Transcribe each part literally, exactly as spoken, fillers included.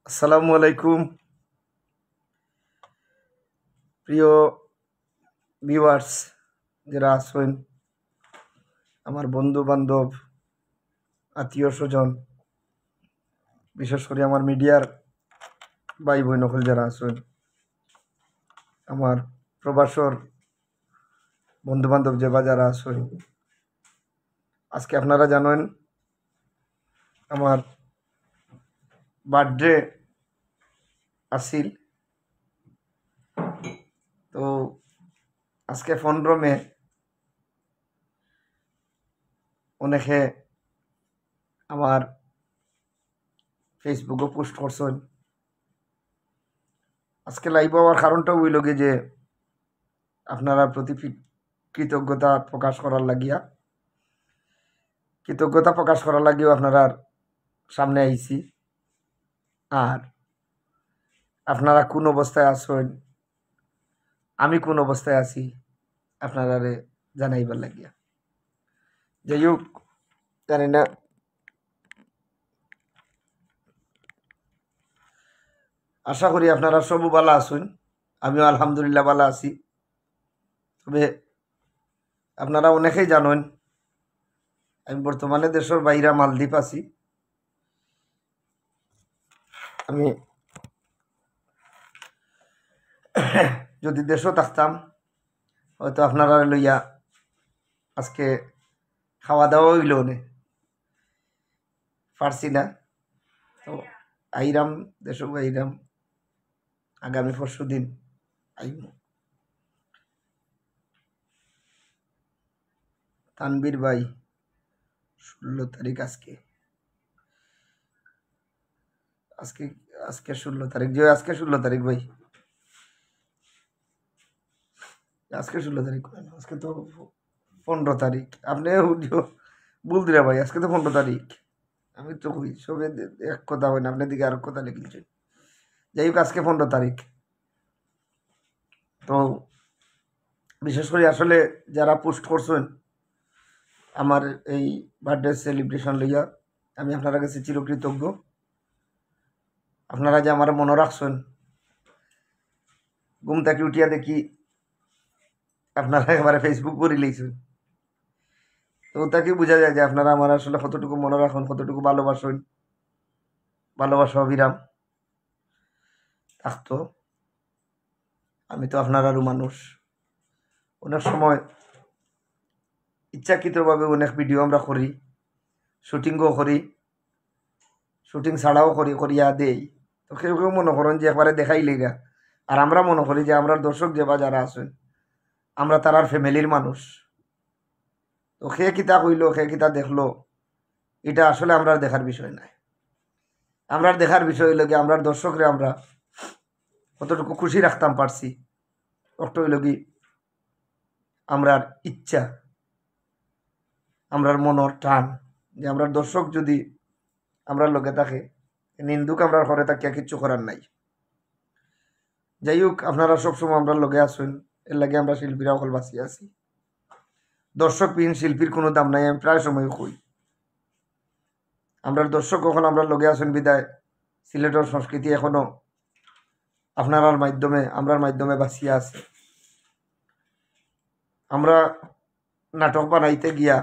আসসালামু আলাইকুম। প্রিয় ভিউয়ার্স, যারা আছেন, আমার বন্ধু বান্ধব, আত্মীয় স্বজন, বিশেষ করে আমার মিডিয়ার ভাই বোন সকল যারা আছেন, আমার প্রবাসর বন্ধু বান্ধব যে বা যারা আছেন, আজকে আপনারা জানেন আমার বার্থডে আছিল। তো আজকে পনেরো মে, অনেকে আমার ফেসবুকও পোস্ট করছেন। আজকে লাইভ হওয়ার কারণটা হইল গিয়ে যে আপনারার প্রতি কৃ- কৃতজ্ঞতা প্রকাশ করার লাগিয়া, কৃতজ্ঞতা প্রকাশ করার লাগিও আপনারার সামনে আইছি। আর আপনারা কোন অবস্থায় আছেন, আমি কোন অবস্থায় আছি, আপনারারে জানাইবার লাগিয়া। যাই হোক, জানি না, আশা করি আপনারা সব ভালা আছেন, আমিও আলহামদুলিল্লাহ ভালা আছি। তবে আপনারা অনেকেই জানেন, আমি বর্তমানে দেশের বাইরে মালদ্বীপ আছি। আমি যদি দেশও থাকতাম, হয়তো আপনারা লইয়া আজকে খাওয়া দাওয়া হইল নে, পারছি না। তো আইরাম, দেশও আইরাম, আগামী পরশু দিন আইব। তানভীর ভাই, ষোলো তারিখ আজকে। আজকে, আজকে ষোলো তারিখ, জি, আজকে ষোলো তারিখ ভাই। আজকে ষোলো তারিখ কেন? আজকে তো পনেরো তারিখ। আপনি হুদিও ভুল দিরা ভাই, আজকে তো পনেরো তারিখ। আমি তো কই, সবে দে-, এক কথা হয় না, আপনার দিকে আরেক কথা লিখেছেন। যাই হোক, আজকে পনেরো তারিখ। তো বিশেষ করে আসলে যারা পোস্ট করছেন আমার এই বার্থডে সেলিব্রেশন লইয়া, আমি আপনারা কাছে চিরকৃতজ্ঞ। আপনারা যে আমার মনে রাখছেন, ঘুম থাকি উঠিয়া দেখি আপনারা একেবারে ফেসবুক করে লইছেন। তো ওটা কি বোঝা যায় যে আপনারা আমার আসলে কতটুকু মনে রাখেন, কতটুকু ভালোবাসেন, ভালোবাসা অবিরাম থাকতো। আমি তো আপনারারও মানুষ, অনেক সময় ইচ্ছাকৃতভাবে অনেক ভিডিও আমরা করি, শুটিংও করি, শুটিং ছাড়াও করি, করিয়া দেই। তো কেউ কেউ মনে করেন যে একবারে দেখাইলেই না, আর আমরা মনে করি যে আমরার দর্শক যে বা যারা আছেন, আমরা তারার ফ্যামিলির মানুষ। তো কে কিতা কইলো, কে কিতা দেখলো, এটা আসলে আমরার দেখার বিষয় নয়। আমরার দেখার বিষয় হইল কি, আমরার দর্শকরে আমরা কতটুকু খুশি রাখতাম পারছি, ওটা হইল কি আমরার ইচ্ছা, আমরার মনর টান, যে আমরার দর্শক যদি আমরার লগে থাকে, নিন্দুক আমরার ঘরে থাকিয়া কিচ্ছু করার নাই। যাই হোক, আপনারা সবসময় আমরার লগে আছেন, এর লাগি আমরা শিল্পীরা অকল বাঁচিয়া আছি। দর্শকবিহীন শিল্পীর কোনো দাম নাই, আমি প্রায় সময় কই। আমরার দর্শক অকল আমরার লগে আছেন বিধায় সিলেটর সংস্কৃতি এখনো আপনারার মাধ্যমে, আমরার মাধ্যমে বাঁচিয়া আছে। আমরা নাটক বানাইতে গিয়া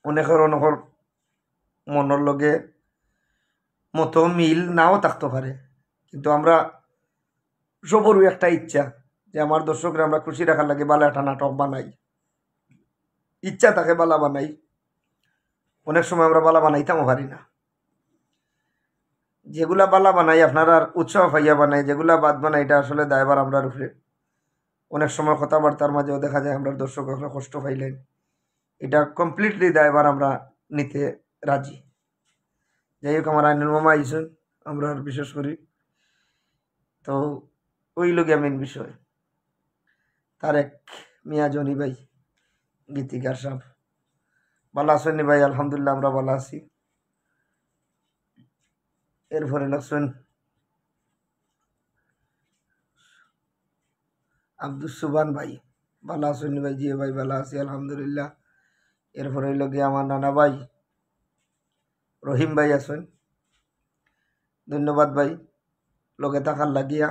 অনেকের অনেকের মনর লগে মতো মিল নাও থাকতে পারে, কিন্তু আমরা সবরও একটা ইচ্ছা যে আমার দর্শকরে আমরা খুশি রাখার লাগি ভালা একটা নাটক বানাই। ইচ্ছা থাকে ভালা বানাই, অনেক সময় আমরা ভালা বানাইতামও পারি না। যেগুলা ভালা বানাই আপনারার উৎসাহ পাইয়া বানাই, যেগুলা বাদ বানাই এটা আসলে দায়ভার আমরার উপরে। অনেক সময় কথাবার্তার মাঝেও দেখা যায় আমরার দর্শক অকলে কষ্ট পাইলেন, এটা কমপ্লিটলি দায়ভার আমরা নিতে রাজি। যাই হোক, আমার আইনুল মামা আইছেন, আমরা আর বিশেষ করি তো ওই লগে মেইন বিষয়। তারেক মিয়া জনি ভাই, গীতিকার সাহেব, ভালা আছেন নি ভাই? আলহামদুলিল্লাহ, আমরা ভালা আছি। এরপরে লাগছেন আব্দুস সুবহান ভাই, ভালা আছেন নি ভাই? জি ভাই, ভালা আছি আলহামদুলিল্লাহ। এরপরে হইল গিয়ে আমার নানা ভাই রহিম ভাই আছেন। ধন্যবাদ ভাই, লগে থাকার লাগিয়া।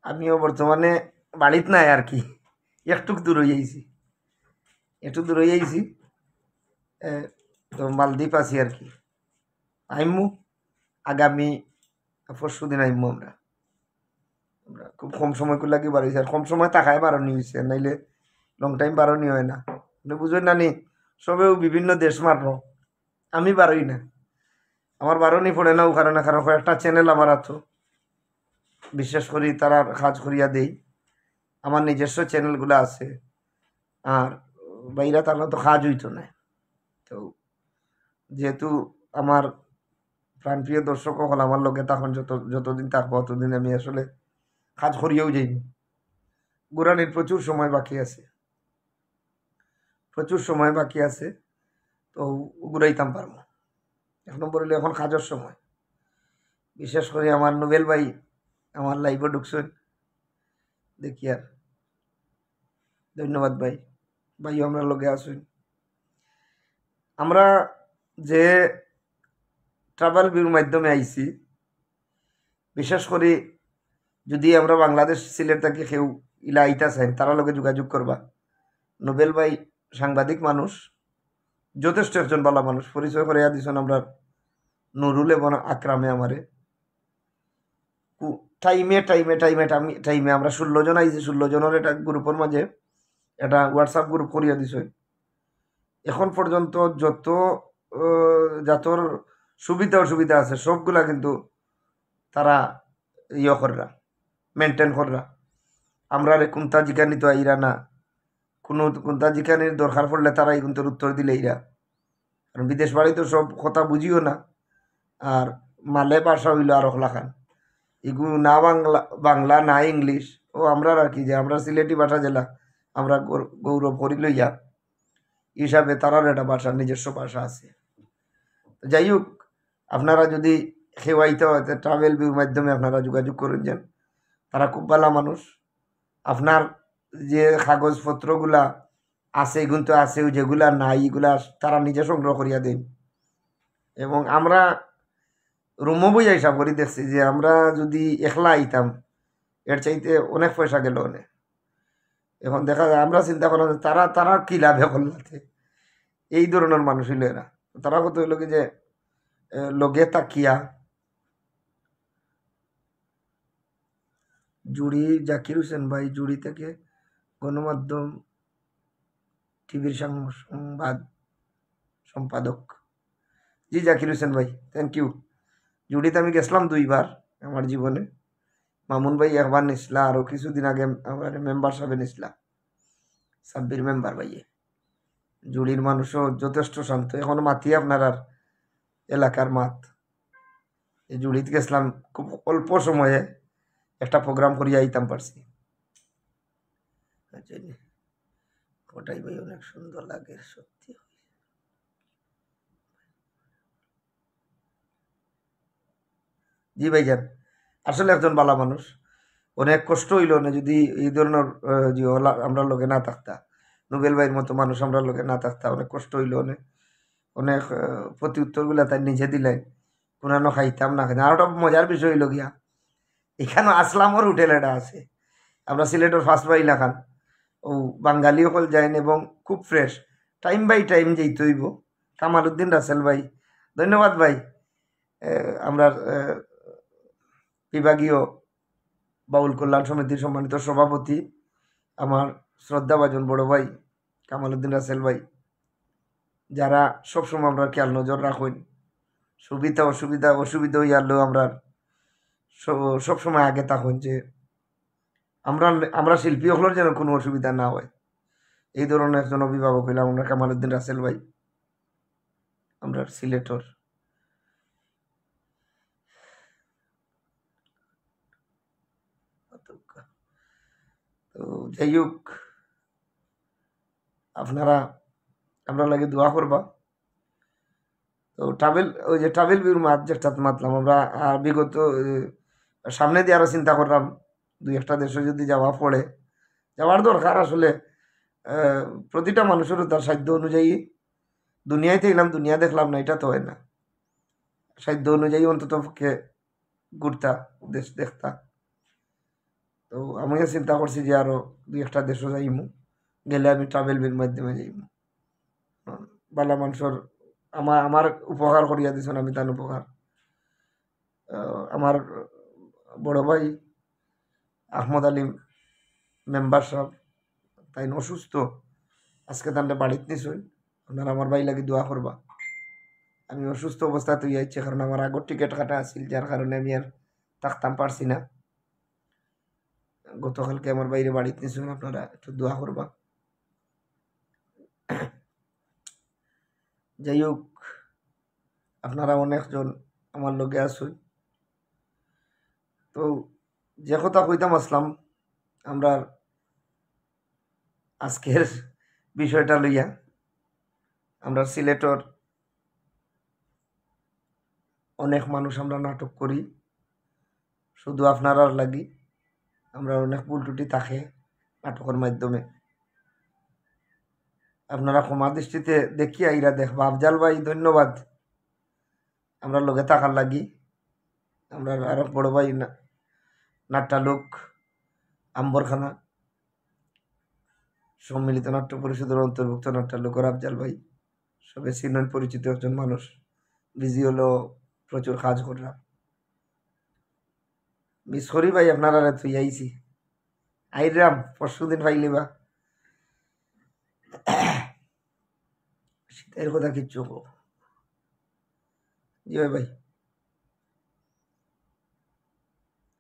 আমিও বর্তমানে বাড়িত নাই আর কি, একটুক দূর অইয়া আইছি, একটু দূর অইয়া আইছি। এ, তো মালদ্বীপ আছি আর কি। আইমু আগামী পরশু দিন আইমু আমরা। আমরা খুব কম সময় লাগি বারইছি, আর কম সময় থাকায় বারনি অইছে, নাইলে লং টাইম বারনি অয় না। আপনে বুঝইন না নি, সবেউ বিভিন্ন দেশ মারলো, আমি বারই না। আমার বারনি পড়ে না, ও কারণে, কারণ কয়েকটা চ্যানেল আমার আতো, বিশেষ করি তারার কাজ করিয়া দেই। আমার নিজস্ব চ্যানেলগুলা আছে, আর বাইরা থাকলে তো কাজ অইতো না। তো যেহেতু আমার প্রাণপ্রিয় দর্শক অকল আমার লগে তখন যত, যতদিন থাকবো, অতদিন আমি আসলে কাজ করিয়াউ যাইমু। ঘুরানির প্রচুর সময় বাকি আছে, প্রচুর সময় বাকি আছে, তো ঘুরাইতাম পারমু। এক নম্বর অইলো এখন কাজর সময়, বিশেষ করি আমার নোবেল ভাই আমার লাইভো ঢুকছইন, দেখিয়ার। ধন্যবাদ ভাই, ভাইও আমরার লগে আছইন। আমরা যে ট্রাভেল বিউর মাধ্যমে আইছি, বিশেষ করি যদি আমরা বাংলাদেশ সিলেট থাকি কেউ ইলা আইতা চাইন, তারার লগে যোগাযোগ করবা। নোবেল ভাই সাংবাদিক মানুষ, যথেষ্ট একজন ভালা মানুষ, পরিচয় করাইয়া দিছইন আমরার নুরুল এবং আকরামে আমারে। কু-, টাইমে, টাইমে, টাইমে, টাইমে, টাইমে আমরা ষোলো জন আইছি, ষোলো জনর একটা গ্রুপর মাঝে একটা WhatsApp গ্রুপ করিয়া দিছইন। এখন পর্যন্ত যত, আহ, জাতর সুবিধা অসুবিধা আছে সবগুলা কিন্তু তারা ইয়ে কররা, মেইনটেইন কররা। আমরারে কুন্তা জিকানি তো আইরা না, কুনু কুন্তা জিকানির দরকার পড়লে তারাই কিন্তু উত্তর দিলাইরা। কারণ বিদেশ বাড়ি তো সব কথা বুঝিও না, আর মালে ভাষা অইলো আর অকলাখান। ইগু না বাংলা, বাংলা না ইংলিশ, ও আমরার আর কি যে আমরা সিলেটি ভাষা যেলা আমরা গৌর-, গৌরব করি লইয়া, হিসাবে তারার একটা ভাষা, নিজস্ব ভাষা আছে। তো যাই হোক, আপনারা যদি কেউ আইতা অয়, ট্রাভেল বিউর মাধ্যমে আপনারা যোগাযোগ করইন যেন, তারা খুব ভালা মানুষ। আপনার যে কাগজপত্রগুলা আছে, এগুন তো আছে, যেগুলা নাই, এগুলা তারা নিজে সংগ্রহ করিয়া দেইন। এবং আমরা রুমো বইয়া হিসাব করি দেখছি যে আমরা যদি একলা আইতাম, এর চাইতে অনেক পয়সা গেলো অনে। এখন দেখা যায়, আমরা চিন্তা করলাম যে তারা, তারা কি লাভে করলাতে, এই ধরনর মানুষ অইলো এরা। তারা কত অইলো কি যে, এ, লগে থাকিয়া জুড়ি জাকির হোসেন ভাই, জুড়ি থেকে গণমাধ্যম টিভির সং-, সংবাদ সম্পাদক। জি জাকির হোসেন ভাই, thank you। জুড়িত আমি গেছিলাম দুইবার আমার জীবনে। মামুন ভাই একবার নিছলা, আরো কিছুদিন আগে আমার মেম্বার সাবে নিছলা, সাব্বির মেম্বার ভাইয়ে। জুড়ির মানুষও যথেষ্ট শান্ত। এখন মাতি আপনারার এলাকার মাত। এই জুড়িত গেছিলাম, খুব অল্প সময়ে একটা প্রোগ্রাম করিয়া আইতাম পারছি। আচ্ছা, জি। ওটাই ভাই অনেক সুন্দর লাগে সত্যি। জি ভাইজান, আসলে একজন ভালা মানুষ। অনেক কষ্ট অইলো অনে যদি এই ধরনর, আহ, যে ওলা আমরার লগে না থাকতা, নোবেল ভাইর মতো মানুষ আমরার লগে না থাকতা, অনেক কষ্ট অইলো অনে। অনেক, আহ, প্রতি উত্তরগুলা তাইন নিজে দিলাইন, কুনানো খাইতাম না খাইতাম। আর একটা মজার বিষয় অইলো গিয়া, এখানো আসলামর হোটেল একটা আছে, আমরা সিলেটর ফার্স্ট বাই লাখান, ও বাঙালি অকল যাইন এবং খুব ফ্রেশ, টাইম বাই টাইম যাইতে অইবো। কামালউদ্দিন রাসেল ভাই, ধন্যবাদ ভাই। এ, আমরা, এ, বিভাগীয় বাউল কল্যাণ সমিতির সম্মানিত সভাপতি, আমার শ্রদ্ধাভাজন বড় ভাই কামালউদ্দিন রাসেল ভাই, যারা সবসময় আমরার খেয়াল নজর রাখইন, সুবিধা অসুবিধা, অসুবিধা অইয়ারলেও আমরার স-, সবসময় আগে থাকইন, যে আমরা, আমরা শিল্পী অকলর যেন কুনু অসুবিধা না অয়। এই ধরনর একজন অভিভাবক অইলা আমরার কামালউদ্দিন রাসেল ভাই, আমরার সিলেটর। তো যাই হোক, আপনারা আমরার লাগি দোয়া করবা। তো ট্রাভেল, ওই যে ট্রাভেল বিউর মাত যেটা মাতলাম আমরা, আহ, বিগত, আহ, সামনেদি আরো চিন্তা করলাম, দুই একটা দেশো যদি যাওয়া পড়ে, যাওয়ার দরকার আসলে। আহ, প্রতিটা মানুষেরও তার সাধ্য অনুযায়ী, দুনিয়াইতে এলাম, দুনিয়া দেখলাম না, এটা তো অয় না। সাধ্য অনুযায়ী অন্তত পক্ষে ঘুরতা, দেশ দেখতা। তো আমিও চিন্তা করছি যে আরো দুই একটা দেশও যাইমু, গেলে আমি ট্রাভেল বির মাধ্যমে যাইমু। বালা মানুষর আমার, আমার উপকার করিয়া দিছইন, আমি তান উপকার। আহ, আমার বড় ভাই আহমদ আলী মেম্বার সাহেব, তাইন অসুস্থ, আজকে তানরে বাড়িত নিছইন। আপনারা আমার ভাইর লাগি দোয়া করবা। আমি অসুস্থ অবস্থাত অইয়া আইছি, কারণ আমার আগর টিকিট কাটা আছিল, যার কারণে আমি আর থাকতাম পারছি না। গতকালকে আমার ভাইরে বাড়িত নিছইন, আপনারা একটু দোয়া করবা। যাই হোক, আপনারা অনেকজন আমার লগে আছইন। তো যে কথা কইতাম আছলাম, আমরার আজকের বিষয়টা লইয়া, আমরা সিলেটর অনেক মানুষ আমরা নাটক করি, শুধু আপনারার লাগি। আমরার অনেক ভুল ত্রুটি থাকে নাটকর মাধ্যমে, আপনারা ক্ষমা দৃষ্টিতে দেখিয়া ইরা দেখবা। আফজাল ভাই, ধন্যবাদ আমরার লগে থাকার লাগি। আমরার আরক বড় ভাই না-, নাট্যালোক আম্বরখানা সম্মিলিত নাট্য পরিষদর অন্তর্ভুক্ত নাট্যালোকর আফজাল ভাই, সবে চিনইন, পরিচিত একজন মানুষ, বিজি হলেও প্রচুর কাজ কররা। মিস করি ভাই আপনারারে, থুইয়া আইছি। আইরাম পরশু দিন পাইলিবা। শীতের কথা কিচ্ছু কও। জি ভাই, ভাই।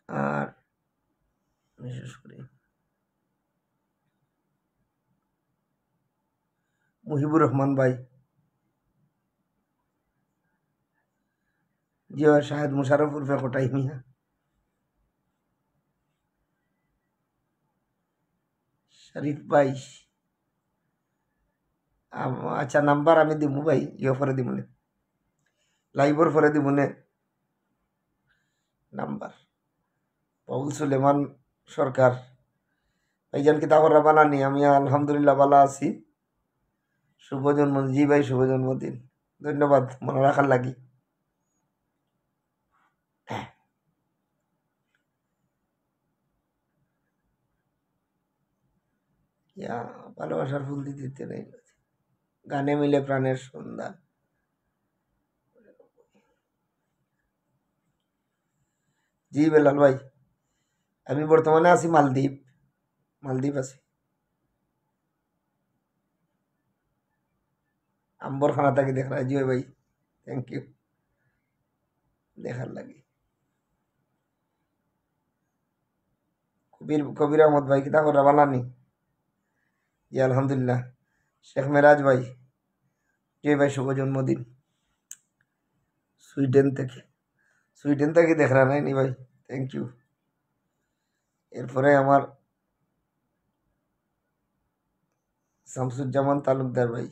আর বিশেষ করে মুহিবুর রহমান ভাই, জি ভাই, শাহেদ মুশারফ উরফে কটাই মিয়া, শরীফ ভাই, আম-, আচ্ছা, নাম্বার আমি দিমু ভাই, ইয়ে পরে দিমু নে, লাইভর পরে দিমু নে নাম্বার। বাবুল সুলেমান সরকার, ভাইজান, কিতা খবর, বালা নি? আমি আলহামদুলিল্লাহ বালা আছি। শুভ জন্মদিন। জি ভাই, শুভ জন্মদিন। ধন্যবাদ মনো রাখার লাগি। ইয়া, ভালোবাসার ফুল দিতে দিতে নেই। গানে মিলে প্রাণের সন্ধান। জি বেলাল ভাই, আমি বর্তমানে আছি মালদ্বীপ, মালদ্বীপ আছি। আম্বরখানা থাকি দেখরা, জি ভাই, thank you। দেখার লাগি। কবির, কবির আহমদ ভাই, কিতা খবর, বালা নি? জি, আলহামদুলিল্লাহ। শেখ মেরাজ ভাই, জি ভাই, শুভ জন্মদিন। সুইডেন থেকে, সুইডেন থেকে দেখরা নাই নি ভাই, thank you। এরপরে আমার শামসুজ্জামান তালুকদার ভাই,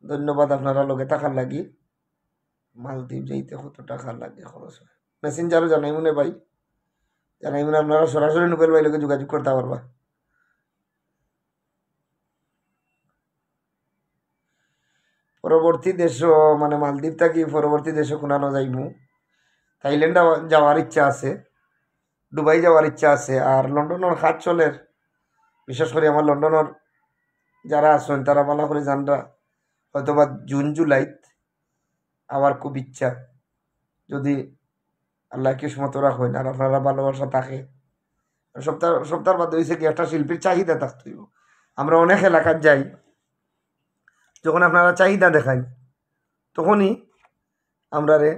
ধন্যবাদ আপনারা লগে থাকার লাগি। মালদ্বীপ যাইতে কত টাকা লাগে, খরচ হয়? মেসেঞ্জারও জানাইমু নে ভাই, জানাইমু নে, আপনারা সরাসরি নুবেল ভাই লগে যোগাযোগ করতা পারবা। পরবর্তী দেশও, মানে, মালদ্বীপ থাকি পরবর্তী দেশও কুনানো যাইমু। থাইল্যান্ড যাওয়া-, যাওয়ার ইচ্ছা আছে, দুবাই যাওয়ার ইচ্ছা আছে, আর লন্ডনর কাজ চলের। বিশেষ করি আমার লন্ডনর যারা আছইন, তারা বালা করি জানরা, হয়তোবা জুন জুলাইত আমার খুব ইচ্ছা, যদি আল্লাহ কিসমত রাখইন আর আপনারা ভালোবাসা থাকে। সপ্তাহ, সপ্তাহর বাদে অইছে কি, একটা শিল্পীর চাহিদা থাকতে অইবো। আমরা অনেক এলাকাত যাই, যখন আপনারা চাহিদা দেখাইন, তখনই আমরারে,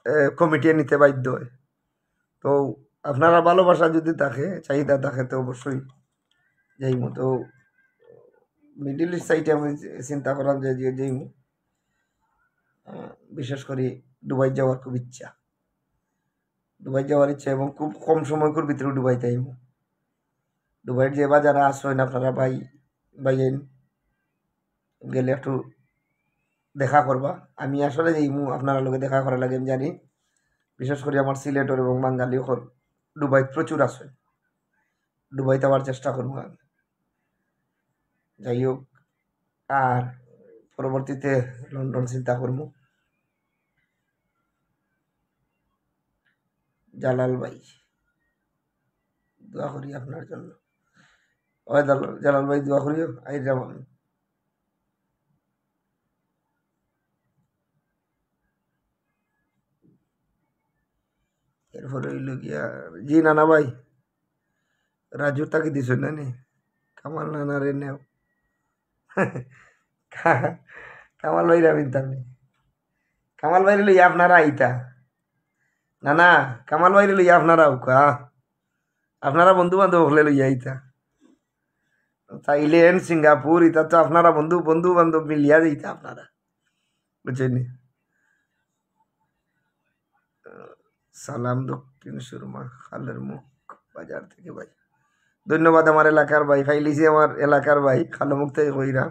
এ, কমিটিয়ে নিতে বাধ্য হয়। তো আপনারা ভালোবাসা যদি থাকে, চাহিদা থাকে, তো অবশ্যই যাইমু। তো মিডল ইস্ট সাইডে আমি চিন্তা করলাম যে, যে যাইমু। আহ, বিশেষ করি দুবাই যাওয়ার খুব ইচ্ছা, দুবাই যাওয়ার ইচ্ছা এবং খুব কম সময়কুর ভিতরে দুবাই যাইমু। দুবাইর যে বা যারা আছইন আপনারা ভাই, ভাইয়াইন, গেলে একটু দেখা করবা। আমি আসলে যাইমু আপনারা লগে দেখা করার লাগি, আমি জানি। বিশেষ করি আমার সিলেটর এবং বাঙালি অকল দুবাইত প্রচুর আছে, দুবাইত আবার চেষ্টা করমু আমি। যাই হোক, আর পরবর্তীতে লন্ডন চিন্তা করমু। জালাল ভাই, দোয়া করি আপনার জন্য। ওই জালাল, জালাল ভাই, দোয়া করিও, আইরাম আমি। এরপরে অইল গিয়া, জি নানা ভাই, রাজু তাকে দিছ না নি? কামাল নানা রে নেও। কা-, কামাল ভাইরে আমি নিতাম নি। কামাল ভাইরে লইয়া আপনারা আইতা। না, না, কামাল ভাইরে লইয়া আপনারা আউক্কা। আপনারা বন্ধু বান্ধব হকলে লইয়া আইতা। থাইল্যান্ড, সিঙ্গাপুর, ইতা তো আপনারা বন্ধু, বন্ধু বান্ধব মিলিয়া যাইতা আপনারা। বুঝছইন নি? সালাম দক্ষিণ সুরমা, খালের মুখ বাজার থেকে ভাই। ধন্যবাদ আমার এলাকার ভাই, ফাইলিছি আমার এলাকার ভাই, খালমুখ থেকে কইরা।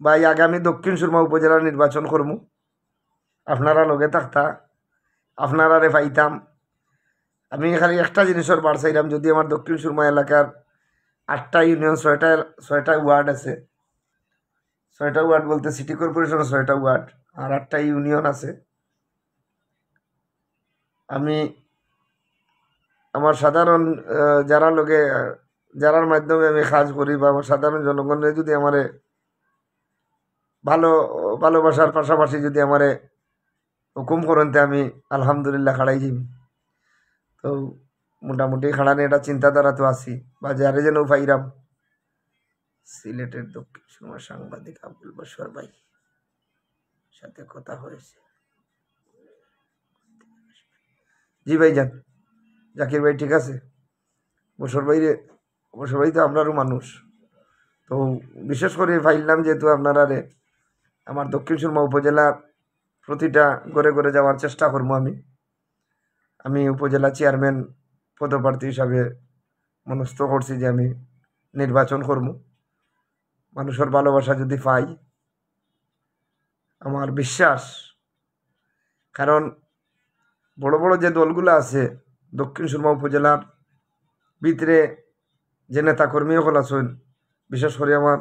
ভাই, আগামী দক্ষিণ সুরমা উপজেলার নির্বাচন করমু, আপনারা লগে থাকতা, আপনারারে পাইতাম। আমি খালি একটা জিনিসর বার চাইরাম, যদি আমার দক্ষিণ সুরমা এলাকার আটটা ইউনিয়ন, ছয়টা, ছয়টা ওয়ার্ড আছে, ছয়টা ওয়ার্ড বলতে সিটি কর্পোরেশনের ছয়টা ওয়ার্ড আর আটটা ইউনিয়ন আছে। আমি আমার সাধারণ, আহ, যারা লগে, আহ, যারার মাধ্যমে আমি কাজ করি বা আমার সাধারণ জনগণরে যদি আমারে ভালো, ভালোবাসার পাশাপাশি যদি আমারে হুকুম করইন, তে আমি আলহামদুলিল্লাহ খাড়াই যাইমু। তো মোটামুটি খাড়ানি একটা চিন্তাধারা তো আছি, বা যারে যেন পাইরাম। সিলেটের দক্ষিণ সুরমার সাংবাদিক আবুল বশর ভাই সাথে কথা হয়েছে। জি ভাইজান, জাকির ভাই ঠিক আছে। বশর ভাইরে, বশর ভাই তো আমরারও মানুষ। তো বিশেষ করি পাইলাম যেহেতু আপনারারে, আমার দক্ষিণ সুরমা উপজেলার প্রতিটা ঘরে ঘরে যাওয়ার চেষ্টা করমু আমি। আমি উপজেলা চেয়ারম্যান পদপ্রার্থী হিসাবে মনস্থ করছি যে আমি নির্বাচন করমু। মানুষর ভালোবাসা যদি পাই, আমার বিশ্বাস, কারণ বড় বড় যে দলগুলা আছে দক্ষিণ সুরমা উপজেলার ভিতরে, যে নেতাকর্মী হকল আছইন, বিশেষ করি আমার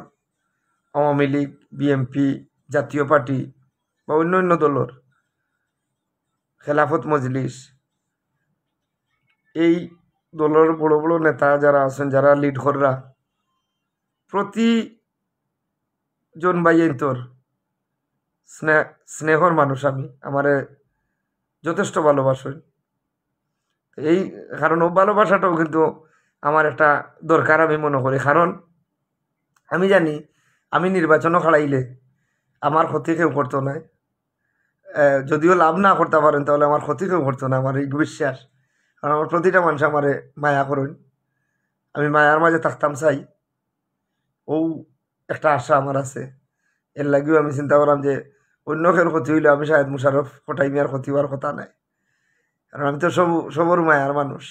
আওয়ামী লীগ, বিএনপি, জাতীয় পার্টি বা অন্য অন্য দলর, খেলাফত মজলিস, এই দলর বড় বড় নেতা যারা আছইন, যারা লিড কররা, প্রতি জন ভাইয়াইন্তর স্নে-, স্নেহর মানুষ আমি, আমারে যথেষ্ট ভালোবাসইন। এই কারণ ও ভালোবাসাটাও কিন্তু আমার একটা দরকার আমি মনে করি, কারণ আমি জানি আমি নির্বাচনও খাড়াইলে আমার ক্ষতি কেউ করতো নায়। আহ, যদিও লাভ না করতা পারইন, তাহলে আমার ক্ষতি কেউ করতো না, আমার এই বিশ্বাস। কারণ আমার প্রতিটা মানুষ আমারে মায়া করইন, আমি মায়ার মাঝে থাকতাম চাই, ও একটা আশা আমার আছে। এর লাগিও আমি চিন্তা করলাম যে অন্য কেউর ক্ষতি হইলে আমি শাহেদ মুশারফ, কটাই মিয়ার ক্ষতি হওয়ার কথা নাই, কারণ আমি তো সব, সবর মায়ার মানুষ।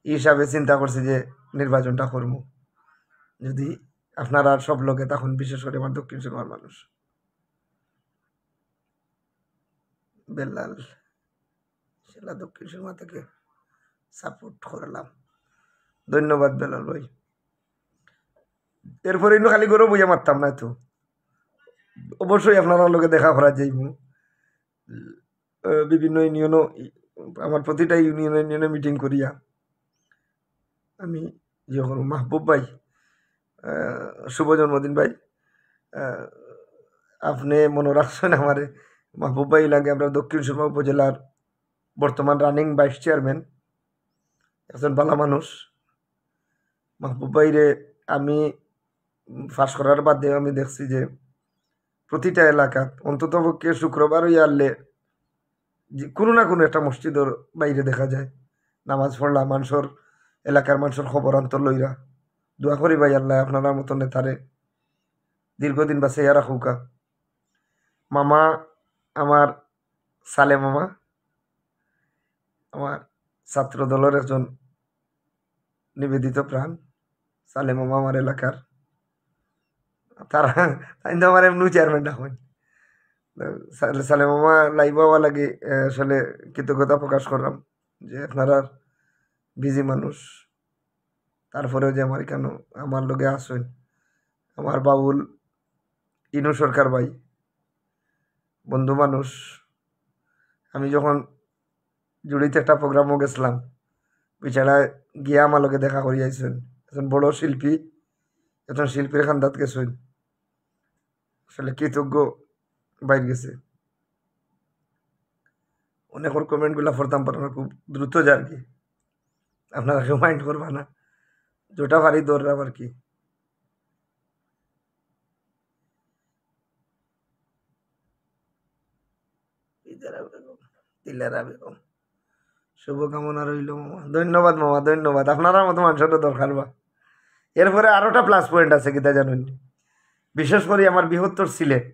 এই হিসাবে চিন্তা করছি যে নির্বাচনটা করমু, যদি আপনারা সব লগে তখন, বিশেষ করে আমার দক্ষিণ সুরমার মানুষ। বেলাল, সেটা দক্ষিণ সুরমা থেকে সাপোর্ট করলাম, ধন্যবাদ বেলাল ভাই। এরপরে ইনো খালি গরম হইয়া মারতাম না তো, অবশ্যই আপনারা লগে দেখা করা যাইব। আহ, বিভিন্ন ইউনিয়নও, আমার প্রতিটা ইউনিয়নে ইউনিয়নে মিটিং করিয়া আমি ইয়ে করবো। মাহবুব ভাই, আহ, শুভ জন্মদিন ভাই। আহ, আপনি মনে রাখছেন আমারে, মাহবুব ভাই লাগে আমরা দক্ষিণ সুরমা উপজেলার বর্তমান রানিং ভাইস চেয়ারম্যান, একজন ভালা মানুষ। মাহবুব ভাইরে আমি পাশ করার বাদে আমি দেখছি যে প্রতিটা এলাকাত অন্তত পক্ষে শুক্রবার হইয়া আনলে যে কোনো না কোনো একটা মসজিদর বাইরে দেখা যায় নামাজ পড়লা, মানষর, এলাকার মানষর খবর আন্তর লইরা। দোয়া করি ভাই, আল্লাহ আপনার মতো নেতারে দীর্ঘদিন বাঁচাইয়া রাখুকা। মামা, আমার সালে মামা, আমার ছাত্র দলের একজন নিবেদিত প্রাণ, সালে মামা আমার এলাকার। তারা, তাই তো আমার এমনি চেয়ারম্যান ডাকবেন। সালে, সালে মামা লাইভ হওয়া লাগে, আহ, আসলে কৃতজ্ঞতা প্রকাশ করলাম যে আপনারা বিজি মানুষ, তারপরেও যে আমার কেন আমার লগে আসেন, আমার বাউল ইনু সরকার ভাই, বন্ধু মানুষ। আমি যখন জুড়িতে একটা প্রোগ্রামও গেছিলাম। বেচারা গিয়া আমার লগে দেখা করি আইছইন। একজন বড় শিল্পী, একজন শিল্পীর খান্দাত গেছইন। আসলে কৃতজ্ঞ বাইর গেছে। অনেকর কমেন্টগুলা পড়তাম পারতাম না, খুব দ্রুত যার কি। আপনারা কেউ মাইন্ড করবা না, যেটা পারি ধরলাম আর কি। দিলারা বেগম, দিলারা বেগম, শুভকামনা রইল মামা। ধন্যবাদ মামা, ধন্যবাদ। আপনারার মতো মানুষের তো দরকার বা। এরপরে আরোটা প্লাস পয়েন্ট আছে, কিতা জানেন? বিশেষ করে আমার বৃহত্তর সিলেট,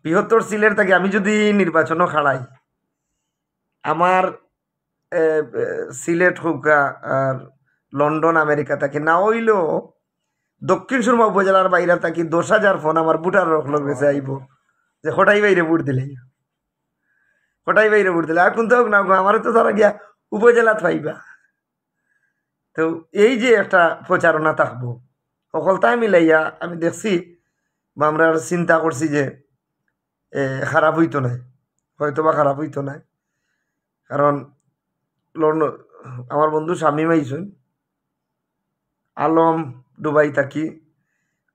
বৃহত্তর সিলেট থাকি আমি যদি নির্বাচনও খাড়াই, আমার এ, এ, সিলেট হউকা আর লন্ডন, আমেরিকা থাকি না অইলেও দক্ষিণ সুরমা উপজেলার বাইরে থাকি দশ হাজার ফোন আমার ভোটার অকলর গেছে আইব যে কটাই বাইরে ভোট দিলে, কটাই বাইরে ভোট দিলে। আর কোনটা হোক না হোক, আমারে তো তারা গিয়া উপজেলাত পাইবা। তো এই যে একটা প্রচারণা থাকবো, হকলতায় মিলাইয়া আমি দেখছি বা আমরা চিন্তা করছি যে এ, খারাপ হইতো নায়, হয়তো বা খারাপ হইতো নায়। কারণ লন্ডন, আমার বন্ধু শামীম আইছইন, আলম দুবাই থাকি।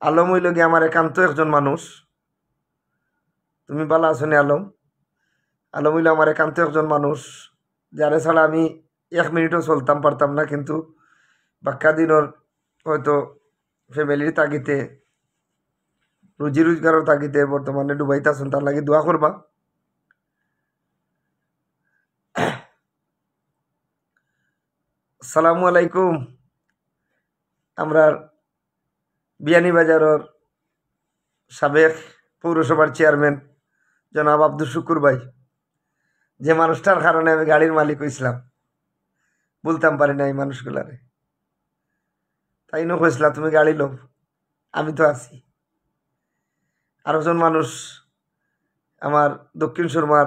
আলম অইল গিয়া আমার একান্ত একজন মানুষ। তুমি ভালা আছো নি আলম? আলম অইল আমার একান্ত একজন মানুষ, যারে ছাড়া আমি এক মিনিটও চলতাম পারতাম না, কিন্তু বাক্কা দিনর হয়তো ফ্যামিলির তাগিদে, রুজি রোজগারর তাগিদে বর্তমানে দুবাইত আছইন, তার লাগি দোয়া করবা। আসসালামু আলাইকুম। আমরার বিয়ানীবাজারর সাবেক পৌরসভার চেয়ারম্যান জনাব আব্দুস শুকুর ভাই, যে মানুষটার কারণে আমি গাড়ির মালিক অইছিলাম, বলতাম পারি না এই মানুষগুলারে। তাইনও কইছিলা, "তুমি গাড়ি লও, আমি তো আছি।" আরোজন মানুষ আমার দক্ষিণ সুরমার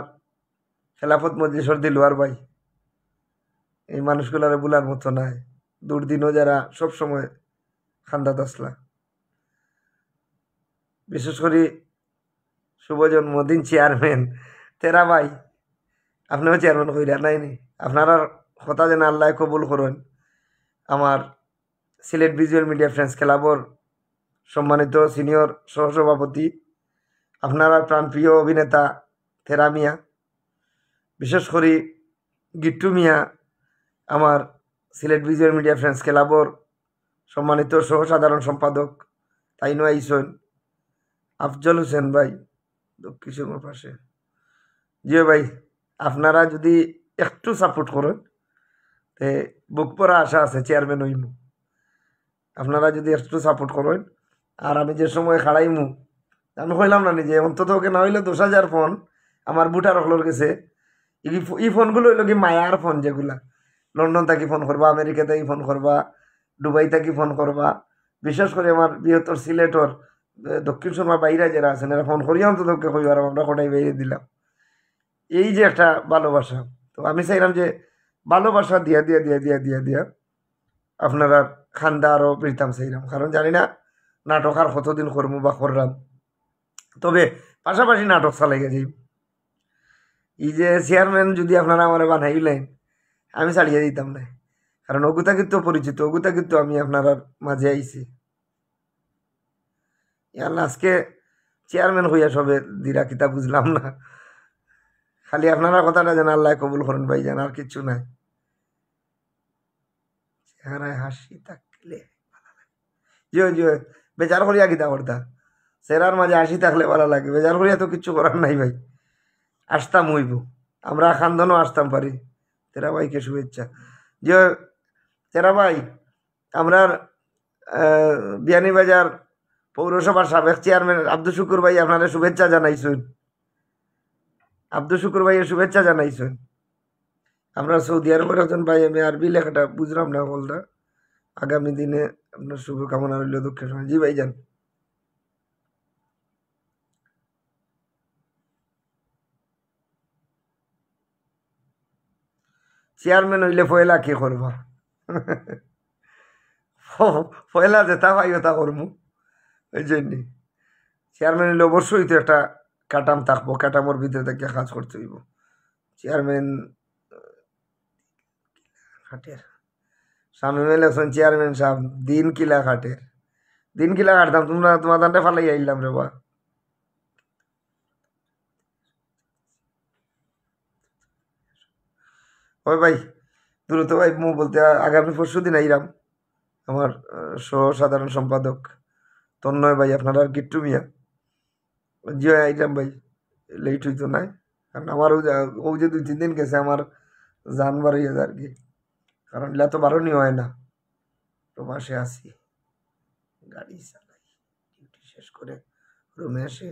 খেলাফত মজলিসর দিলওয়ার ভাই, এই মানুষগুলারে ভুলার মতো নায়। দুর্দিনও যারা সব সময় খান্দাত আছলা, বিশেষ করি শুভ জন্মদিন চেয়ারম্যান তেরা ভাই, আপনেও চেয়ারম্যান কইরা নায় নি? আপনারার কথা যেন আল্লায় কবুল করইন। আমার সিলেট ভিজুয়াল মিডিয়া ফ্রেন্ডস ক্লাবর সম্মানিত সিনিয়র সহসভাপতি, আপনারার প্রাণপ্রিয় অভিনেতা তেরা মিয়া, বিশেষ করি গিট্টু মিয়া, আমার সিলেট ভিজুয়াল মিডিয়া ফ্রেন্ডস ক্লাবর সম্মানিত সহ সাধারণ সম্পাদক, তাইনও আইছইন। আফজল হোসেন ভাই, দক্ষিণ সুরমার পাশে। জি ভাই, আপনারা যদি একটু সাপোর্ট করইন, তে বুক ভরা আশা আছে চেয়ারম্যান অইমু। আপনারা যদি একটু সাপোর্ট করইন, আর আমি যে সময় খাড়াইমু, আমি কইলাম না নি যে অন্তত ওকে না অইলে দশ হাজার ফোন আমার ভোটার অকলর গেছে। ই ফো-, ই ফোনগুলো অইল কি মায়ার ফোন, যেগুলা লন্ডন থাকি ফোন করবা, আমেরিকা থাকি ফোন করবা, দুবাই থাকি ফোন করবা, বিশেষ করি আমার বৃহত্তর সিলেটর, এ, দক্ষিণ সুরমার বাইরে যারা আছইন, এরা ফোন করিয়া অন্তত ওকে কইবার আমরা কটাই বাইরে দিলাম। এই যে একটা ভালোবাসা, তো আমি চাইলাম যে ভালোবাসা দিয়া দিয়া দিয়া দিয়া দিয়া দিয়া আপনারার খান্দা আরো ফিরতাম চাইলাম, কারণ জানি না নাটক আর কতদিন করমু বা কররাম, তবে পাশাপাশি নাটক চালাইয়া যাইব। এই যে চেয়ারম্যান যদি আপনারা আমারে বানাইলেন, আমি ছাড়িয়া দিতাম না, কারণ অগুতা কিন্তু পরিচিত, অগুতা কিন্তু আমি আপনারার মাঝে আইছি। ইয়াল্লা, আজকে চেয়ারম্যান হইয়া সবে দিরা কিতা বুঝলাম না। খালি আপনারা কথাটা যেন আল্লায় কবুল করইন ভাইজান, আর কিচ্ছু নাই। চেহারায় হাসি থাকলে ভালা লাগে। জি অয়, জি অয়, বেজার করিয়া কিতা করতা? চেহারার মাঝে হাসি থাকলে ভালা লাগে, বেজার করিয়া তো কিচ্ছু করার নাই ভাই। আসতাম অইব, আমরা খান্দনও আসতাম পারি। তেরা ভাইকে শুভেচ্ছা। জি অয়, তেরা ভাই, আমরার, আহ, বিয়ানীবাজার পৌরসভার সাবেক চেয়ারম্যান আব্দুস শুকুর ভাই আপনারে শুভেচ্ছা জানাইছইন। আব্দুস শুকুর ভাইয়ে শুভেচ্ছা জানাইছইন। আমরা সৌদি আরবর একজন ভাই, আমি আরবি লেখাটা বুঝলাম না বলটা। আগামী দিনে আপনার শুভকামনা রইল দক্ষিণ সুরমা। জি ভাইজান। চেয়ারম্যান অইলে পয়লা কি করবা? প-, পয়লা যেটা পাই ওটা করমু। ওই জন্যে চেয়ারম্যান অইলে অবশ্যই তো একটা কাঠাম থাকবো, কাঠামোর ভিতরে থাকিয়া কাজ করতে অইব। চেয়ারম্যান কাটের। শামীমে লেখছইন, চেয়ারম্যান সাব, দিন কিলা কাটের? দিন কিলা কাটতাম, তুমরা, তুমার দান্ডে ফালাই আইলাম রে বা। ওই ভাই, দ্রুত ভাই, মু বলতে আ-, আগামী পরশু দিন আইরাম। আমার, আহ, সহ সাধারণ সম্পাদক তন্ময় ভাই, আপনারার গিট্টু মিয়া। জি, আইলাম ভাই, লেট হইতো নায়। কারণ আমার ওই যে, ওই যে দুই তিন দিন গেছে, আমার জান বার হইয়া যায় আর কি। কারণ ইলা তো বারোনি হয় না, প্রবাসে আছি, গাড়ি চালাই, ডিউটি শেষ করে রুমে এসে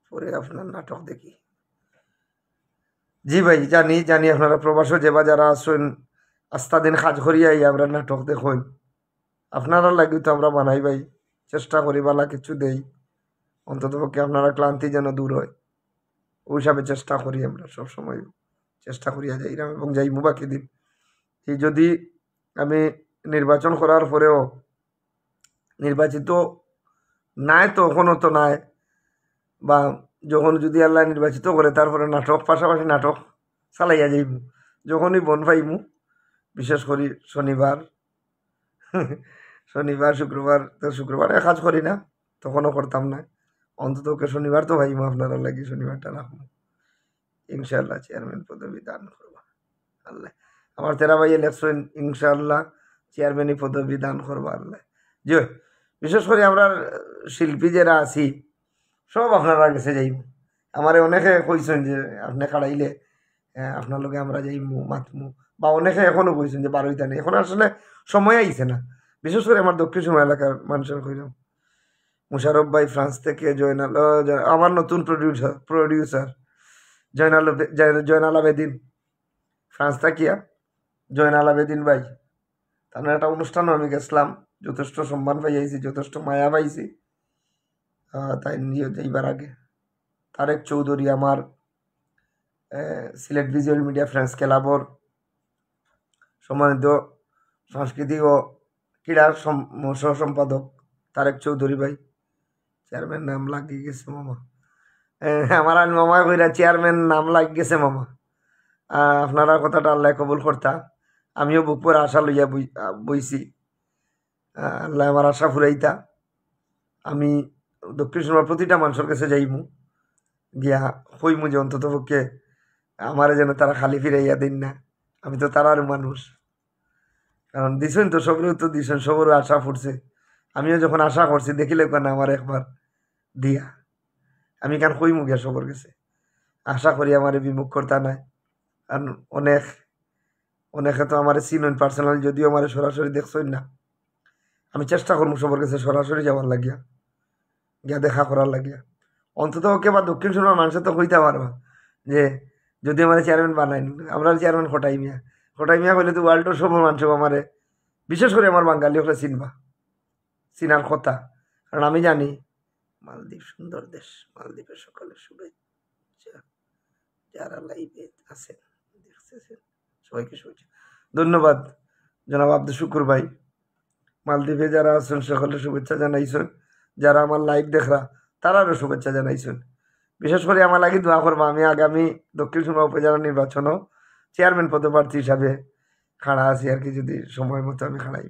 পরে আপনার নাটক দেখি। জি ভাই, জানি, জানি আপনারা প্রবাসে যে বা যারা আছেন, আস্তা দিন কাজ করিয়া আইয়া আমরা নাটক দেখইন। আপনারার লাগি তো আমরা বানাই ভাই, চেষ্টা করি বালা কিছু দেই, অন্তত পক্ষে আপনারা ক্লান্তি যেন দূর হয়। ওই হিসাবে চেষ্টা করি আমরা সবসময়, চেষ্টা করিয়া যাইরাম এবং যাইমু বাকি দিন। এই যদি আমি নির্বাচন করার পরেও নির্বাচিত নায়, তো এখনো তো নায়, বা যখন যদি আল্লাহ নির্বাচিত করে, তারপরে নাটক, পাশাপাশি নাটক চালাইয়া যাইমু। যখনই বন পাইমু, বিশেষ করি শনিবার, শনিবার, শুক্রবার, তো শুক্রবারে কাজ করি না, তখনও করতাম না। অন্তত ওকে শনিবার তো পাইমু আপনারার লাগি, শনিবারটা রাখমু। ইনশাআল্লাহ চেয়ারম্যান পদবী দান করবা আল্লাহ। আমার তেরা ভাইয়ে লেখছইন, ইনশাআল্লাহ চেয়ারম্যানি পদবী দান করবা আল্লাহ। জি, বিশেষ করি আমরা শিল্পী যারা আছি, সব আপনারার গেছে যাইমু। আমারে অনেকে কইছইন যে আপনে খাড়াইলে, আহ, আপনার লগে আমরা যাইমু, মাতমু, বা অনেকে এখনো কইছইন যে বারইতা নায়। এখন আসলে সময় আইছে না, বিশেষ করে আমার দক্ষিণ সুরমা এলাকার মানুষের কইলাম। মুশারফ ভাই ফ্রান্স থেকে, জয়নাল, আহ, জয়-, আমার নতুন প্রডিউসার, প্রডিউসার জয়নাল আবে-, জয়-, জয়নাল আবেদিন ফ্রান্স থাকিয়া, জয়নাল আবেদিন ভাই, তার একটা অনুষ্ঠানও আমি গেছিলাম, যথেষ্ট সম্মান পাইছি, যথেষ্ট মায়া পাইছি। আহ, তাই নিয়ে যাইবার আগে তারেক চৌধুরী আমার, আহ, সিলেট ভিজুয়াল মিডিয়া ফ্রেন্ডস ক্লাবর সম্মানিত সাংস্কৃতিক ও ক্রীড়া সম-, সহ সম্পাদক তারেক চৌধুরী ভাই, চেয়ারম্যান নাম লাগি গেছে মামা। এ, আমার আইন মামায় কইরা চেয়ারম্যান নাম লাগি গেছে মামা। আহ, আপনারার কথাটা আল্লাহ কবুল করতা। আমিও বুক ভরা আশা লইয়া বই-, আহ, বইছি। আহ, আল্লাহ আমার আশা ফুরাইতা। আমি দক্ষিণ সুরমার প্রতিটা মানুষের কাছে যাইমু, গিয়া কইমু যে অন্তত পক্ষে আমারে যেন তারা খালি ফিরাইয়া দেইন না। আমি তো তারার মানুষ। কারণ দিছইন তো, সবরে তো দিছইন, সবর আশা ফুরছে। আমিও যখন আশা করছি, দেখিলে কেন আমার একবার দিয়া। আমি কান কইমু গিয়া সবর গেছে। আশা করি আমারে বিমুখ করতা নায়। কারণ অনেক, অনেকে তো আমারে চিনইন personally, যদিও আমারে সরাসরি দেখছইন না। আমি চেষ্টা করমু সবর গেছে সরাসরি যাওয়ার লাগিয়া, গিয়া দেখা করার লাগিয়া। অন্তত ওকে বা দক্ষিণ সুরমার মানুষে তো কইতা পারবা যে যদি আমারে চেয়ারম্যান বানাইন, আমরা চেয়ারম্যান কটাই মিয়া, কটাই মিয়া কইলে তো world-র সবর মানুষ আমারে, বিশেষ করে আমার বাঙালি হকলে চিনবা, চিনার কথা। কারণ আমি জানি মালদ্বীপ সুন্দর দেশ, মালদ্বীপের সকলের শুভেচ্ছা। যারা live-এ আছেন, দেখতেছেন, সবাইকে শুভেচ্ছা। ধন্যবাদ জনাব আব্দুল শুকুর ভাই। মালদ্বীপে যারা আছেন সকলের শুভেচ্ছা জানাইছেন, যারা আমার live দেখরা তারারও শুভেচ্ছা জানাইছেন। বিশেষ করে আমার লাগি দোয়া করবা, আমি আগামী দক্ষিণ সুরমা উপজেলা নির্বাচনও চেয়ারম্যান পদপ্রার্থী হিসাবে খাড়া আছি আর কি, যদি সময় মতো আমি খাড়াই।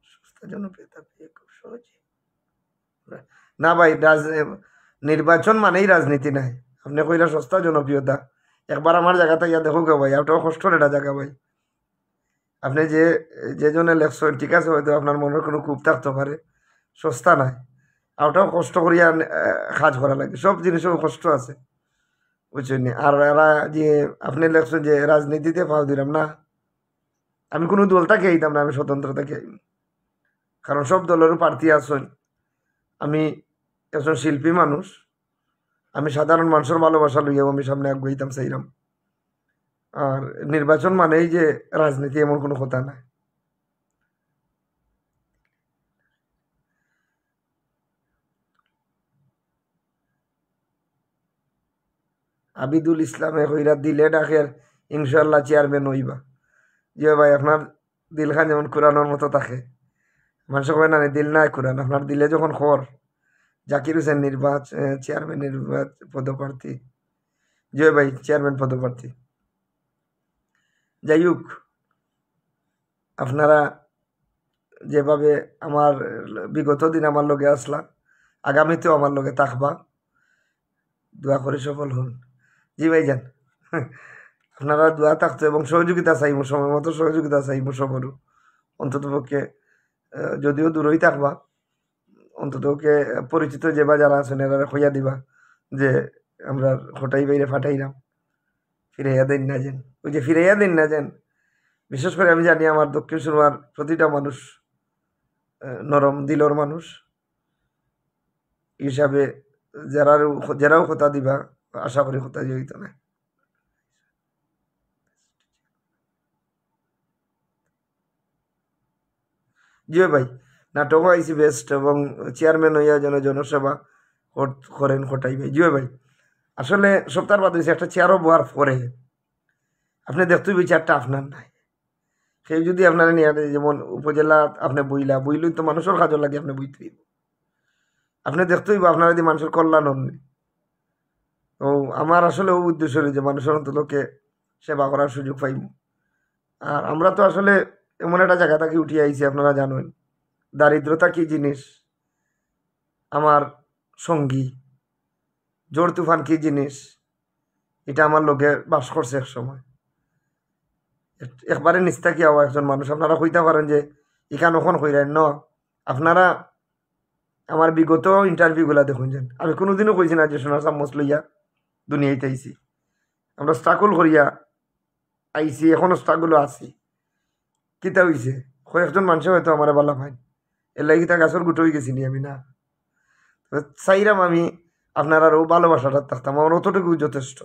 সস্তা জনপ্রিয়তা পেয়ে খুব সহজে। না ভাই, রাজ-, নির্বাচন মানেই রাজনীতি নায়। আপনে কইরা সস্তা জনপ্রিয়তা। একবার আমার জাগাত আইয়া দেখউক্কা ভাই, ওটাও কষ্টর একটা জাগা ভাই। আপনে যে, যে জনে লেখছইন, ঠিক আছে, হয়তো আপনার মনের কোনো ক্ষোভ থাকতে পারে, সস্তা নায়। ওটাও কষ্ট করিয়া, আহ, কাজ করা লাগে, সব জিনিসেও কষ্ট আছে, বুঝছইন নি? আর এরা যে আপনে লেখছইন যে রাজনীতিতে পাও দিলাম না, আমি কোনো দল থাকি আইতাম না, আমি স্বতন্ত্র থাকি আইমু। কারণ সব দলেরও প্রার্থী আছইন। আমি একজন শিল্পী মানুষ, আমি সাধারণ মানুষের ভালোবাসা লইয়াও আমি সামনে আগুয়াইতাম চাইরাম। আর নির্বাচন মানেই যে রাজনীতি, এমন কোনো কথা নায়। আবিদুল ইসলামে কইরা দিলে ডাকের, ইনশাআল্লাহ চেয়ারম্যান অইবা। জি ভাই, আপনার দিলখান যেমন কোরআনর মতো থাকে। মানুষে কয় না নি, দিল নাই কোরআন। আপনার দিলে যখন খর, জাকির হোসেন নির্বাচ-, এ, চেয়ারম্যান নির্বাচ-, পদপ্রার্থী। জি ভাই, চেয়ারম্যান পদপ্রার্থী। যাই হোক, আপনারা যেভাবে আমার বিগত দিন আমার লগে আছলা, আগামীতেও আমার লগে থাকবা। দোয়া করি সফল হউন। জি ভাইজান, আপনারা দোয়া থাকতো এবং সহযোগিতা চাইমু, সময় মতো সহযোগিতা চাইমু সবরও। অন্তত পক্ষে, আহ, যদিও দূরই থাকবা, অন্তত পক্ষে পরিচিত যেবা যারা আছইন, এরারে কইয়া দিবা যে আমরা কটাই ভাইরে পাঠাইরাম, ফিরাইয়া দেইন না যেন। ওই যে ফিরাইয়া দেইন না যেন, বিশেষ করি আমি জানি আমার দক্ষিণ সুরমার প্রতিটা মানুষ, আহ, নরম দিলর মানুষ। ই হিসাবে যারারও, যেরাও কথা দিবা, আশা করি কথা হইতো না। জি ভাই, নাটকও আইছি বেস্ট, এবং চেয়ারম্যান হইয়া যেন জনসেবা কর-, করেন কটাই ভাই। জি ভাই, আসলে সপ্তাহ বাদ হইছে, একটা চেয়ারও বওয়ার পরে আপনি দেখতে হইবে চেয়ারটা আপনার নাই। কেউ যদি আপনারা নিয়ে আনে, যেমন উপজেলা আপনি বইলা, বইলেই তো মানুষের কাজের লাগি আপনি বইতে হইব। আপনি দেখতে হইব আপনারা যদি মানুষের কল্যাণ হন। তো আমার আসলে ও উদ্দেশ্য হইল যে মানুষের অন্ততকে সেবা করার সুযোগ পাইব। আর আমরা তো আসলে এমন একটা জায়গা থাকি উঠি আইছি, আপনারা জানেন দারিদ্রতা কি জিনিস, আমার সঙ্গী, ঝড় তুফান কি জিনিস, এটা আমার লগে বাস করছে এক সময়। এক-, একবারে নিচ থাকি আওয়া একজন মানুষ, আপনারা কইতা পারেন যে ইখান অখন কইরায় ন, আপনারা আমার বিগত ইন্টারভিউ গুলা দেখুন যেন, আমি কোনোদিনও কইছি না যে সোনার চামচ লইয়া দুনিয়াইত আইছি। আমরা স্ট্রাগল করিয়া আইছি, এখনো স্ট্রাগলও আছি। কিতা হইছে? কয়েকজন মানুষে হয়তো আমারে বালা পাইন, এর লাগি কিতা গাছর গুটো হয়ে গেছি নি আমি? না। তো চাইরাম আমি আপনারারও ভালোবাসাটা থাকতাম, আমার অতটুকু যথেষ্ট।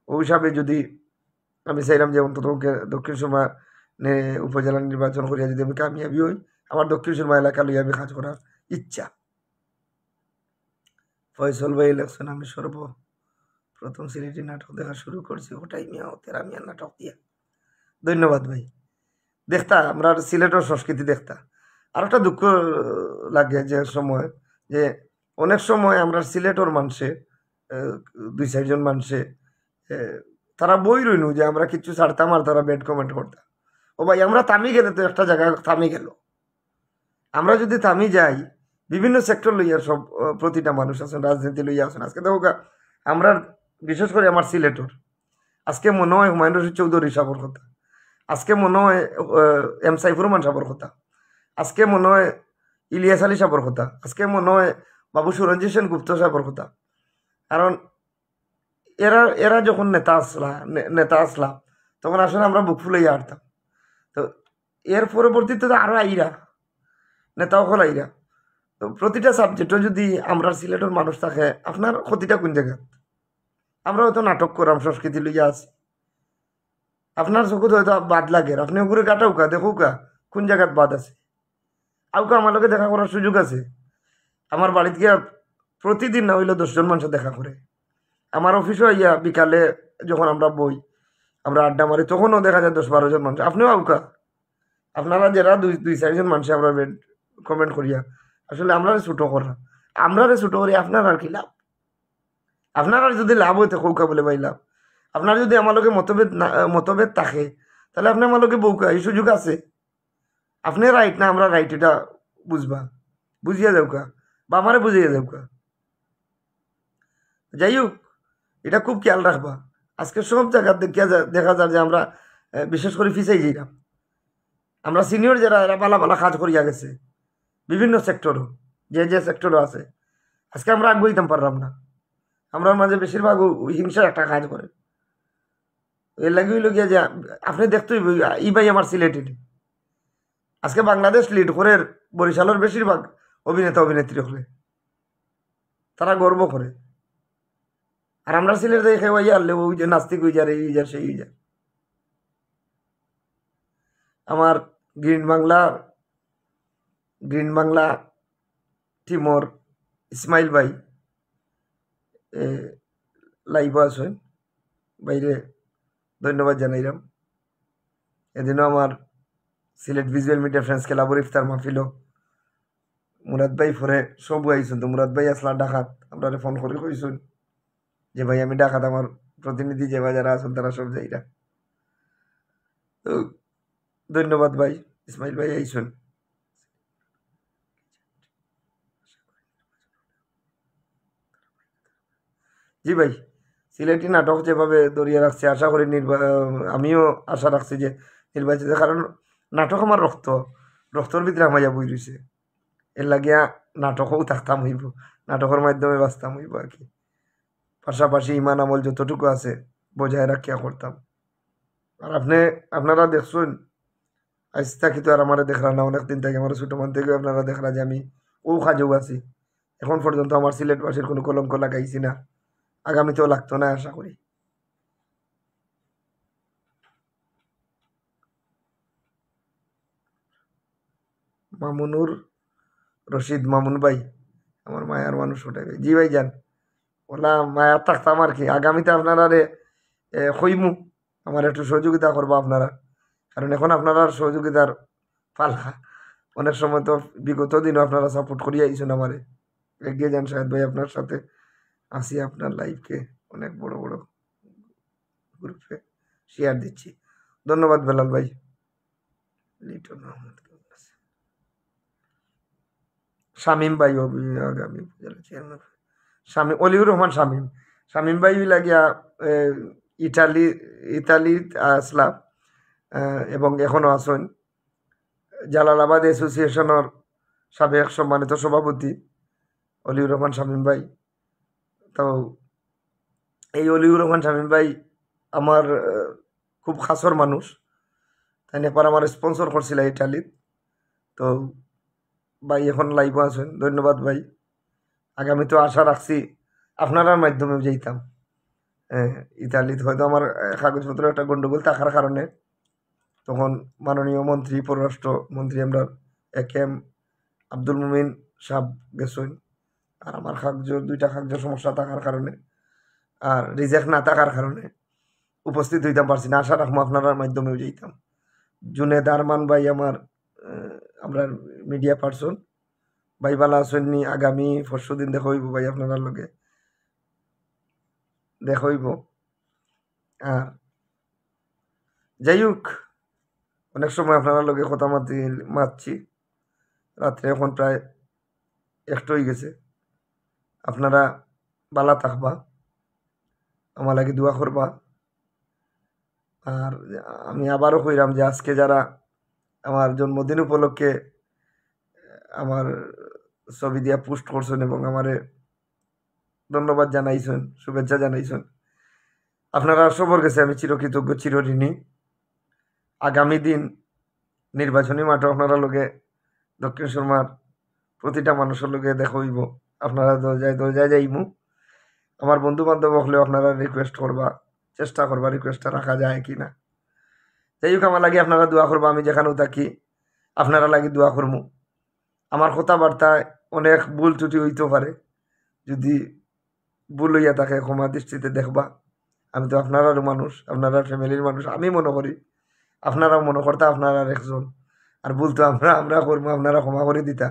ওই হিসাবে যদি আমি চাইরাম যে অন্তত পক্ষে দক্ষিণ সুরমা নে-, উপজেলা নির্বাচন করিয়া যদি আমি কামিয়াবি হই, আমার দক্ষিণ সুরমা এলাকা লইয়া আমি কাজ করার ইচ্ছা। ফয়সল ভাই লেখছেন, আমি সর্ব প্রথম সিলেটি নাটক দেখা শুরু করছি কটাই মিয়া ও তেরা মিয়ার নাটক দিয়া। ধন্যবাদ ভাই। দেখতা, আমরা সিলেটের সংস্কৃতি দেখতা। আর একটা দুঃখ লাগে যে সময়, যে অনেক সময় আমরা সিলেটের মানুষে, আহ, দুই চারজন মানুষে, আহ, তারা বই রইনু যে আমরা কিছু ছাড়তাম আর তারা ব্যাড কমেন্ট করতা। ও ভাই, আমরা থামি গেলে তো একটা জায়গায় থামি গেল। আমরা যদি থামি যাই, বিভিন্ন সেক্টর লইয়া সব, আহ, প্রতিটা মানুষ আছেন, রাজনীতি লইয়া আছেন। আজকে দেখো গা, আমরা বিশেষ করে আমার সিলেটর, আজকে মনে হয় হুমায়ুন রশিদ চৌধুরী সাহেবর কথা, আজকে মনে হয়, আহ, এম সাইফুর রহমান সাহেবর কথা, আজকে মনে হয় ইলিয়াস আলী সাহেবর কথা, আজকে মনে হয় বাবু সুরঞ্জিত সেন গুপ্ত সাহেবর কথা। কারণ এরা, এরা যখন নেতা আসলা, নে-, নেতা আসলা, তখন আসলে আমরা বুক ফুলাইয়া হারতাম। তো এর পরবর্তীতে তো আরো আইরা, নেতা অকল আইরা। তো প্রতিটা সাবজেক্টও যদি আমরা সিলেটের মানুষ থাকে, আপনার ক্ষতিটা কোন জায়গাত? আমরা হয়তো নাটক করাম, সংস্কৃতি লইয়া আছি, আপনার চকুত হয়তো বাদ লাগের, আপনি ওগুরে কাটাউকা, দেখউকা কোন জায়গাত বাদ আছে। আউকা আমার লগে দেখা করার সুযোগ আছে। আমার বাড়িত গিয়া প্রতিদিন না হইলেও দশ জন মানুষ দেখা করে। আমার অফিসও আইয়া বিকালে যখন আমরা বই, আমরা আড্ডা মারি, তখনও দেখা যায় দশ বারো জন মানুষ। আপনিও আউকা, আপনারা যেরা দুই, দুই চারজন মানুষে আমরা কমেন্ট করিয়া, আসলে আমরারে ছোট করা, আমরারে ছোট করি আপনার আর কি লাভ? আপনার আর যদি লাভ হইতে কউকা বলে ভাই লাভ, আপনার যদি আমার লগে মতভেদ না, মতভেদ থাকে, তাহলে আপনি আমার লগে বউকা, এই সুযোগ আছে। আপনি রাইট না আমরা রাইট, এটা বুঝবা, বুঝিয়া যাউকা, বা আমারে বুঝাইয়া যাউকা। যাই হোক, এটা খুব খেয়াল রাখবা। আজকে সব জায়গা দেখিয়া যা-, দেখা যায় যে আমরা, আহ, বিশেষ করে পিছাই যাইরাম। আমরা সিনিয়র যেরা, এরা ভালা ভালা কাজ করিয়া গেছে বিভিন্ন সেক্টরও, যে যে সেক্টরও আছে। আজকে আমরা আগুয়াইতাম পারলাম না। আমরার মাঝে বেশিরভাগ ও-, ওই হিংসার একটা কাজ করে। এর লাগি হইল গিয়া যে আপনি দেখতে হইব, ই ভাই আমার সিলেটি। আজকে বাংলাদেশ লিড করে বরিশালের বেশিরভাগ অভিনেতা অভিনেত্রী হলে তারা গর্ব করে। আর আমরা সিলেট যাই খেয়ে আইয়া আনলে ওই যে নাস্তিক হয়ে যার, এই হয়ে যার, সেই হয়ে যার। আমার গ্রিন বাংলা, গ্রিন বাংলা টিমর ইসমাইল ভাই, এ, লাইভও আছেন, বাইরে ধন্যবাদ জানাইলাম। এদিনও আমার সিলেট ভিজুয়াল মিডিয়া ফ্রেন্ডস ক্লাবর ইফতার মাহফিলও মুরাদ ভাই পরে সব আইছুন, তো মুরাদ ভাই আসলা ঢাকাত, আমরারে ফোন করি কইছুন যে ভাই আমি ঢাকাত, আমার প্রতিনিধি যে ভাই যারা আছেন তারা সব যাইরা। তো ধন্যবাদ ভাই, ইসমাইল ভাই আইছইন। জি ভাই, সিলেটি নাটক যেভাবে ধরিয়া রাখছে, আশা করি নির্বা-, আমিও আশা রাখছি যে নির্বাচিত, কারণ নাটক আমার রক্ত, রক্তর ভিতরে হামাইয়া বই রইছে। এর লাগিয়া নাটকও থাকতাম অইবো, নাটকর মাধ্যমে বাঁচতাম অইবো আর কি। পাশাপাশি ইমান আমল যতটুকু আছে বজায় রাখিয়া করতাম। আর আপনে, আপনারা দেখছইন, আইজ থাকি তো আর আমারে দেখরা না, অনেক দিন থাকি, আমার ছোট মান থাকিও আপনারা দেখরা যে আমি অউ কাজেউ আছি। এখন পর্যন্ত আমার সিলেটবাসীর কোনো কলঙ্ক লাগাইছি না, আগামীতেও লাগতো না আশা করি। মামুনুর রশিদ মামুন ভাই, আমার মায়ার মানুষ ওটাই ভাই। জি ভাই যান, ওলা মায়া থাকতাম আর কি। আগামীতে আপনারারে, এ, কইমু, আমার একটু সহযোগিতা করবা আপনারা, কারণ এখন আপনারার সহযোগিতার পালা। অনেক সময় তো বিগত দিনও আপনারা সাপোর্ট করিয়া আইছইন আমারে। এগিয়ে যান শাহেদ ভাই, আপনার সাথে আছি, আপনার লাইভকে অনেক বড় বড় গ্রুপে শেয়ার দিচ্ছি। ধন্যবাদ বেলাল ভাই। লিটন আহমদ কেমন আছে? শামীম ভাই, অবি-, আগামী উপজেলা চেয়ারম্যান। শামীম, অলিউর রহমান শামীম। শামীম ভাই অইলা গিয়া, এ, ইটালি, ইতালিত আসলা, এ, এবং এখনো আছইন। জালালাবাদ অ্যাসোসিয়েশনর সাবেক সম্মানিত সভাপতি অলিউর রহমান শামীম ভাই। তো এই অলিউর রহমান শামীম ভাই আমার, আহ, খুব খাসর মানুষ। তাইন একবার আমার স্পন্সর করছিলা ইটালিত। তো ভাই এখন লাইভও আছইন, ধন্যবাদ ভাই। আগামীতেও আশা রাখছি আপনারার মাধ্যমে যাইতাম। আহ, ইতালিত হয়তো আমার, আহ, কাগজপত্র একটা গন্ডগোল থাকার কারণে তখন মাননীয় মন্ত্রী, পররাষ্ট্র মন্ত্রী আমরার এ কে এম আব্দুল মুমিন সাহেব গেছইন। আর আমার কাগজর, দুইটা কাগজর সমস্যা থাকার কারণে, আর রিজেক্ট না থাকার কারণে উপস্থিত অইতাম পারছি না। আশা রাখমু আপনারার মাধ্যমেও যাইতাম। জুনেদ আরমান ভাই আমার, আহ, আমরার মিডিয়া পারসন। ভাই ভালা আছইন নি? আগামী পরশু দিন দেখা অইবো ভাই আপনারার লগে। দেখা অইবো। আর যাই হোক, অনেক সময় আপনারার লগে কথা মাতি, মাতছি। রাত্রে এখন প্রায় একটা অই গেছে। আপনারা ভালা থাকবা, আমার লাগি দোয়া করবা। আর আমি আবারও কইরাম যে আজকে যারা আমার জন্মদিন উপলক্ষে আমার ছবি দিয়া পোস্ট করছইন এবং আমারে ধন্যবাদ জানাইছইন, শুভেচ্ছা জানাইছইন, আপনারা সবর গেছে আমি চিরকৃতজ্ঞ, চিরঋণী। আগামী দিন নির্বাচনী মাঠে আপনারার লগে, দক্ষিণ সুরমার প্রতিটা মানুষর লগে দেখা অইবো। আপনারার দরজায় দরজায় যাইমু। আমার বন্ধু বান্ধব অকলেও আপনারা রিকোয়েস্ট করবা, চেষ্টা করবা রিকোয়েস্টটা রাখা যায় কি না। যাই হোক, আমার লাগি আপনারা দোয়া করবা, আমি যেখানেও থাকি আপনারার লাগি দোয়া করমু। আমার কথাবার্তায় অনেক ভুল ত্রুটি অইতো পারে, যদি ভুল অইয়া থাকে ক্ষমা দৃষ্টিতে দেখবা। আমি তো আপনারারও মানুষ, আপনারার ফ্যামিলির মানুষ, আমি মনো করি আপনারাও মনো করতা আপনারার একজন। আর ভুল তো আমরা, আমরা করমু, আপনারা ক্ষমা করি দিতা।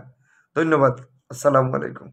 ধন্যবাদ। আসসালামু আলাইকুম।